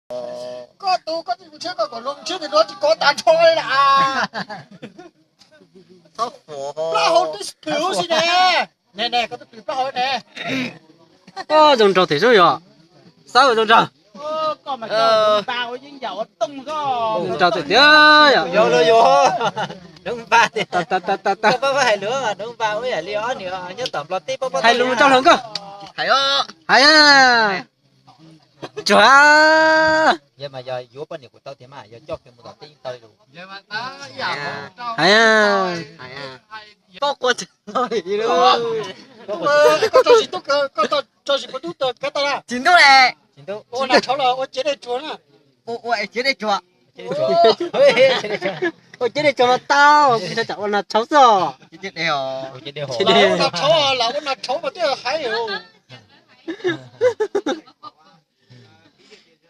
Koj tus koj tsis mus nrhiav koj kom luag nrhiav tus duab tsis kov tag nrho li las. Plaub hau twb plhws huv si ne. Ne ne, koj twb plhws plaub hau ne. Koj zoo nraug tiag xwb yog. Xav zoo nraug. Zoo nraug tiag tiag yog. Hais lus rau hluas nkauj. Hais. Tsuag. Yog mas yog yuav poj niam kuv tau tiag mas yog coj kiag mus tom teb yeej tau li lus. Hais. Koj quaj tsis tau li. Koj tso tsis tau, koj tso tsis tau tub tawg kav tau na. Tsis ntub le. Ua nas tshauv los ua ciav dej tsuag na. Ua ciav dej tsuag. Ua ciav dej tsuag mas tau, kuv xav tsam ua nas tshauv xwb os. Ua nas tshauv, lam ua nas tshauv mas twb hais.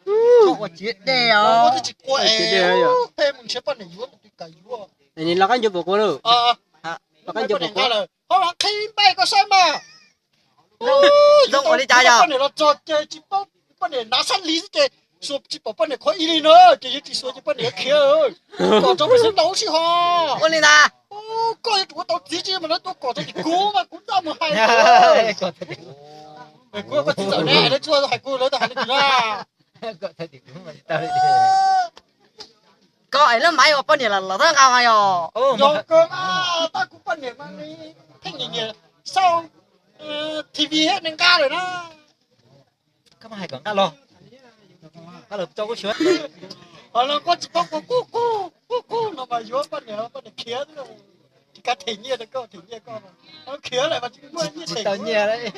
Ua ciav dej os. Ua twb tsis qua es peb mus nrhiav poj niam yuav tus twg kam yuav. Nws los qab ncuav pom qua lawm. Los qab ncuav pom qua lawm. Ho mas qhib npaij koj saib mas. Zoo ua li cas yog? Poj niam los txog ces tsis paub, poj niam hnav sab li xwb ces xuas tsis pom poj niam qhov ib li na, ces yus tsis xuas ces poj niam khiav. Kom tso pes xeeb ntau sib ho. Ua li ntag. Koj yuav tsum ua tau txiv tsis mas lawv tuaj kom txog tim kuv mas kuv txaj muag hais. Kuv koj txiv txawm ne, lawv tsis hais kuv, lawv hais li kuv na. Koj es lub maiv ua poj niam los los thab nqa mas yog. Yog kawg mas, tab kuv poj niam mas pheej nyiam nyiam sau T V thiab nws nqa lawm na. Koj mas hais kom nqa los, nqa los tso kuv xyuas. Ho los koj tsis paub kuv qub qub qub qub no mas yuav poj niam, poj niam khiav xwb. Tsis kav them nyiaj rau koj, them nyiaj koj. Khiav lawm mas tsis muaj nyiaj, tsis tau nyiaj, tsis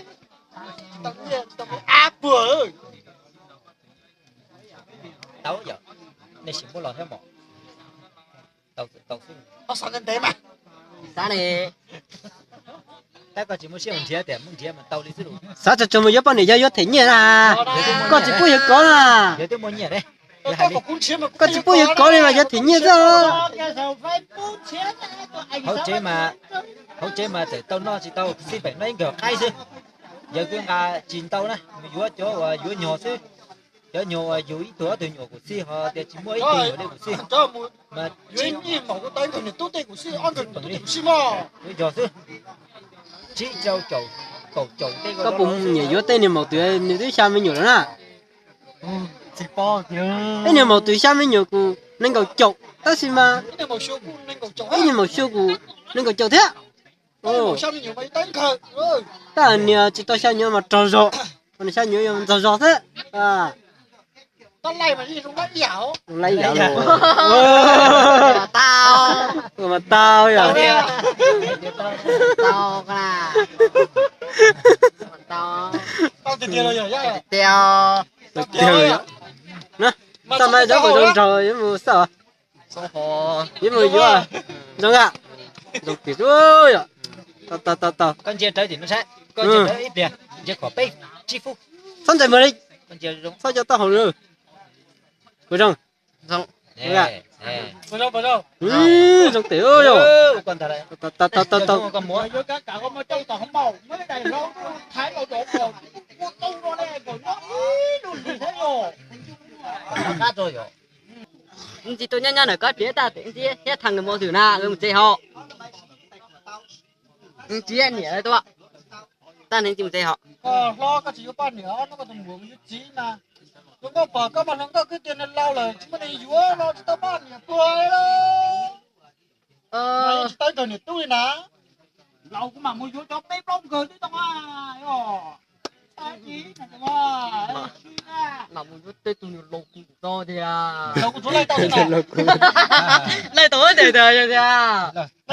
tau nyiaj, tsis tau ab puag. Tau yom, nej sim muab los thiab mos. Tau xwb, tau xwb. Xav ne, tab koj tsis muaj siab mus nrhiav tias muab nrhiav mas tau li xwb los. Xav tso tso mus yuav poj niam yog yuav them nyiaj na. Koj tsis pub yawg kov na. Yawg twb muaj nyiaj ne. Koj tsis pub yawg kov li mas yuav them nyiaj xwb. Hauv tsev mas, hauv tsev mas txawm tau noj tsis tau xij peem no ib nkawg qaib xwb. Yawg twb nqa tsis ntau na, mus yuav cov uas yuav nyuag xwb. Cov nyuag uas yug ib tug ob tug nyuam kuv xij ho tias tsis muaj ib tug nyuam li kuv xij. Mas tib maum kuv tau ib nkawg niam tub tej kuv xij, ob nkawg niam tub tej kuv xij mog. Yog xwb. Tsib rau caum, kaum caum tej. Koj puas nyiam yuav tej niag maum twg nws twb xya me nyuam lawm na? Ib niag maum twg xya me nyuam kuv nees nkaum caum tab sis mas ib niag maum xyua kuv nees nkaum caum thiab. Tab niag tsis tau xya nyuam mas rog zog, niag xya nyuam yog ntxog zog xwb. Laib ib yam los mas tau yom. Tiag, txaj mas cov kuv zoo nraug yuav mus xwb. Yuav mus yuav zoo a, zoo tiag yom. Tau tau tau. Txhob ntxais mus li, txhob cov taub hau lawm. Puas zoo? Zoo tiag yom. Tau tau tau tau. Ntxim tuaj nyob nyob ntawm koj tsev tag, ntxim thiab thaj nws mus xwb na, mus tsev hos. Ntxim niam tuaj, tag nws ntxim mus tsev hos. Hlob, koj tsis yuav poj niam, koj tus muam yuav txiv mas. Tus koj pom koj mas hluas nkauj kwv tiag, nws laus lawm tsis muaj neeg yuav los tsis tau poj niam puag li. Tsis tau ib tug niam tub li na. Laus kuv mam mus yuav cov peb plaub nkawg twb tau. Mam mus yuav tej tug niag laus kuv tau tiag. Laus kuv tau tiag tiag.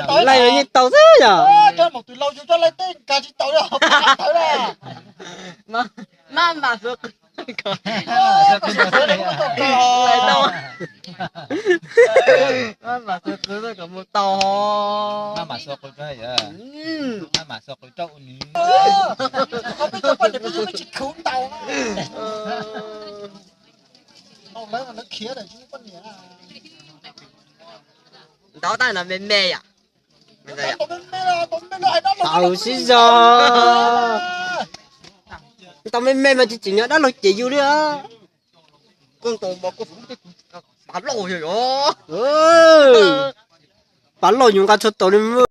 Laus yeej tau xwb yom. Cov maum twg laus yuav cov laus tej nkag tsis tau li. Maj mam xwb. Maj mam xwb kom mus tau. Maj mam xwb qw rau, maj mam xwb qw rau ua nws. Tsis khuv ntau. Lawv khiav lawm tsis muaj poj niam. Ntau tab no me me yom. Tau sib zog. Tau me me mas tsis tseem nyob dab laug ces yus li os. Pav lauj yog, pav lauj yus nqa txhua tau li.